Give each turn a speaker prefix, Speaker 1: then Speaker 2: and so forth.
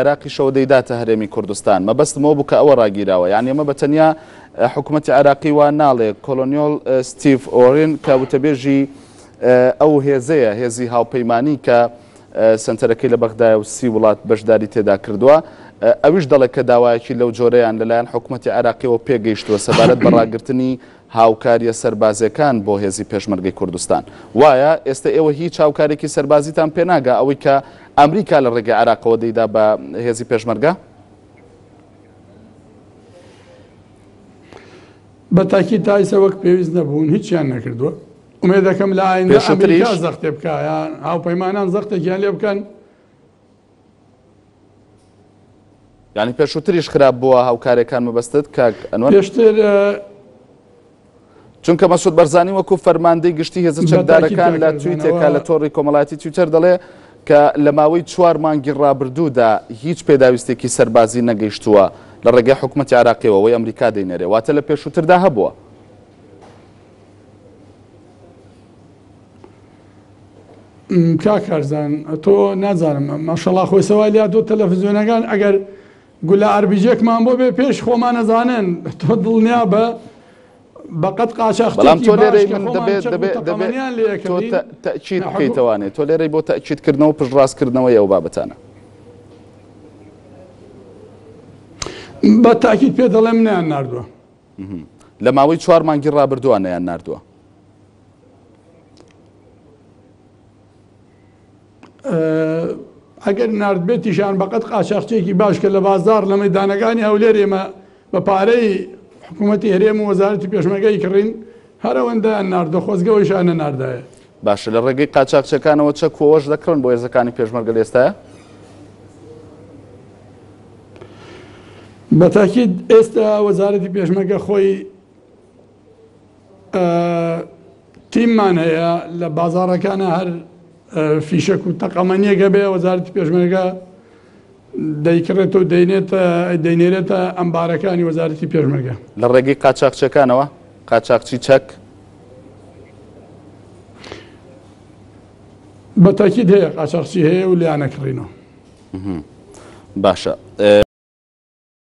Speaker 1: عێراقیشەوە دەیداتە هەرێمی کوردستان. مەبەستم ئەوە بوو کە ئەوە ڕاگیراوە. یانی ئەمە بە تەنیا حکوومەتی عێراقی وا ناڵێ. کۆلۆنیۆل ستیڤ ئۆرین کە وتەبێژی ئەو هێزەیە، هێزی هاوپەیمانی کە سەنتەرەکەی لە بەغدایە و سی وڵات بەشداری تێدا کردووە، ئەویش دەڵێ کە داوایەکی لەو جۆرەیان لەلایەن حکوومەتی عێراقیەوە پێگەیشتووە سەبارەت بە ڕاگرتنی هاوکارییە سەربازیەکان بۆ هێزی پێشمەرگەی کوردستان. وایە ئێستە ئێوە هیچ هاوکارێکی سەربازیتان پێ ناگا ئەوەی کە ئەمریکا لە ڕێگەی عێراقەوە دەیدا بە هێزی پێشمەرگە؟
Speaker 2: بە تاکید تا ئیسە وەک پێویست نەبوون هیچیان نەکردووە. ئومێد دەکەم لە ئایندە ئەمریکا زەختێ بکا یان هاوپەیمانان زەختێکیان لێ بکەن.
Speaker 1: یانی پێشووتریش خراپ بووە هاوکارێکان مەبەستت کاک ئەنوەر؟
Speaker 2: پێشتر
Speaker 1: چونکە مەسعود بەرزانی وەکو فەرماندەی گشتی هێزە چەکدارەکان لە تویتێکا لە تۆڕی کۆمەڵایەتی تویتەر دەڵێ کە لە ماوەی چوار مانگی ڕابردوودا هیچ پێداویستێکی سەربازی نەگەیشتووە لە ڕێگەی حکومەتی عێراقیەوە ئەوەی ئەمریکا دەینێرێ واتە لە پێشووتردا هەبووە.
Speaker 2: کاک کارزان تۆ نازانم ماشەڵا خۆی سەوای لیا تۆ تەلەفزیۆنەکان ئەگەر گولە ئاربیجێکمان بۆ بێ پێش خۆمان ئەزانن تۆ دڵنیا بە بەقەت
Speaker 1: بەڵام تۆ لێرەی من دەبێت دەبێت دەبێت تۆ تەئکید بکەیتەوانێ تۆ لێرەی بۆ تەئکیدکردنەوە پشتڕاستکردنەوەی ئەو بابەتانە.
Speaker 2: بە تاکید پێ دەڵێم نیان ناردووە.
Speaker 1: لە ماوەی چوار مانگی ڕابردووە نەیان ناردووە.
Speaker 2: ئەگەر ناردبێتیشان بەقەت قاچاخچێکی باش کە لە بازاڕ لە مەیدانەکانی هەولێر ئێمە بە پارەی حکوومەتی هەرێم و وەزارەتی پێشمەرگەی کڕین هەر ئەوەندەیان ناردووە خۆزگە ئەویشیان نەناردایە.
Speaker 1: باشە لە ڕێگەی قاچاخچەکانەوە چەک و ئەوەش دەکڕن بۆ هێزەکانی پێشمەرگە لە ئێستایا؟
Speaker 2: بە تاکید ئێستا وەزارەتی پێشمەرگە خۆی تیممان هەیە لە بازاڕەکانە هەر فیشەک و تەقەمەنیەکە بێ وەزارەتی پێشمەرگە دەیکڕێت و دەینێتە دەینێرێتە ئەمبارەکانی وەزارەتی پێشمەرگە.
Speaker 1: لە ڕێگەی قاچاخچیەکانەوە؟ قاچاخچی چەک؟
Speaker 2: بە تاکید هەیە قاچاخچی هەیە و لێیانەکڕینەوە.
Speaker 1: باشە.